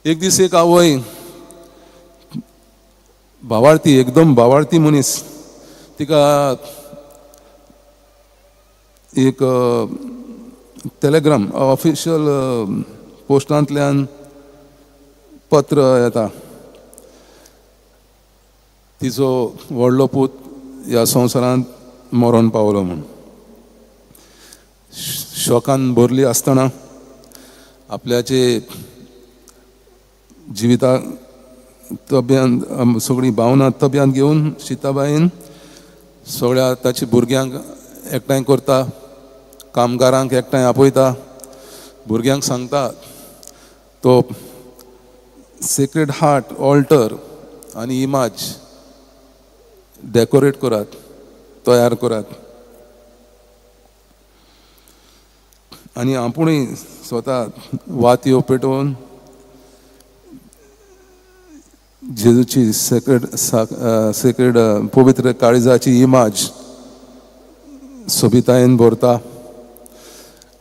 एक दीस एक आवय भावार्थी, एकदम भावार्थी मनीस, तिका एक टेलेग्राम ऑफिशियल पोस्टांतल्यान पत्र येता. तिचो व्हडलो पूत ह्या संवसारांत मरण पावलो म्हूण. शोकान भरली आसतना आपल्याचे जिविता तब्यान सगळीं भावना तब्यांत घेवन सीताबाईन सगळ्या ताच्या भुरग्यांक एकठांय करता, कामगारांक एकठांय आपयता, भुरग्यांक सांगता तो सेक्रेड हार्ट ऑल्टर आनी इमाज डेकोरेट करात, तयार करात आनी आपुणूय स्वता वातयो पेटोवन जेजूची सेक्रेड सेक्रेड पवित्र काळजाची इमाज सोबितायेन भरता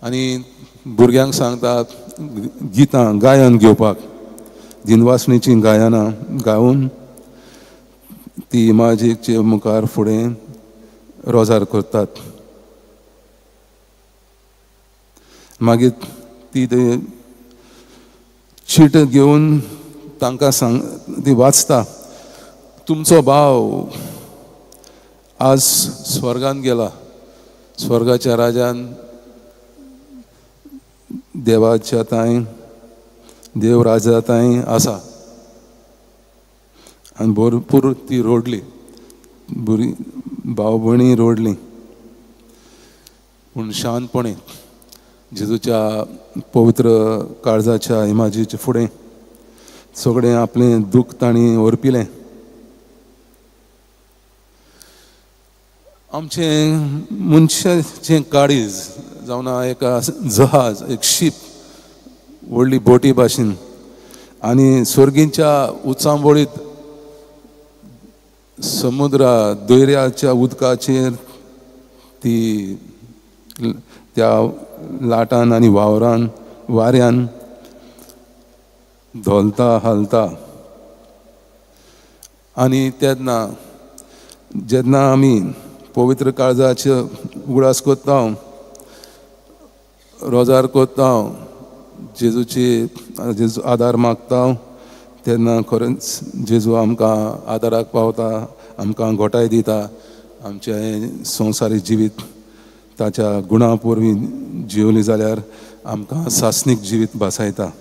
आनी भुरग्यांक सांगता गितां गायन घेवपाक, दिनवासणीचीं गायनां गावन ती इमाजीचे मुखार फुडें रोजार करतात. मागीर ती ते चीट घेवन तांकां सांग, ती वाचता, तुमचो भाव आज स्वर्गान गेला, स्वर्गाच्या राजान देवाच्या तांय देव राजा तांय आसा. आनी भरपूर ती रोडली, बरी भाव भयणी रोडली, पूण शांतपणे जेजूच्या पवित्र काळजाच्या इमाजीच्या फुडें सगळें आपलें दूख तांणी ओरपिलें. आमचें मनशाचें काळीज जावन एक जहाज, एक शीप, व्हडली बोटी भाशेन आनी स्वर्गींच्या उचांबळीत समुद्रा दर्याच्या उदकाचेर ती त्या लाटान आनी वावरान वाऱ्यान धोलता हालता. आनी तेन्ना जेन्ना आमी पवित्र काळजाचे उगडास करता, रोजार करता, जेजूची जेजू आदार मागता, तेन्ना खरेंच जेजू आमकां आदाराक पावता, आमकां घोटाय दिता. आमचें संवसारीक जिवीत ताच्या गुणा वरवीं जिवलें जाल्यार आमकां सासणीक जिवीत भासायता.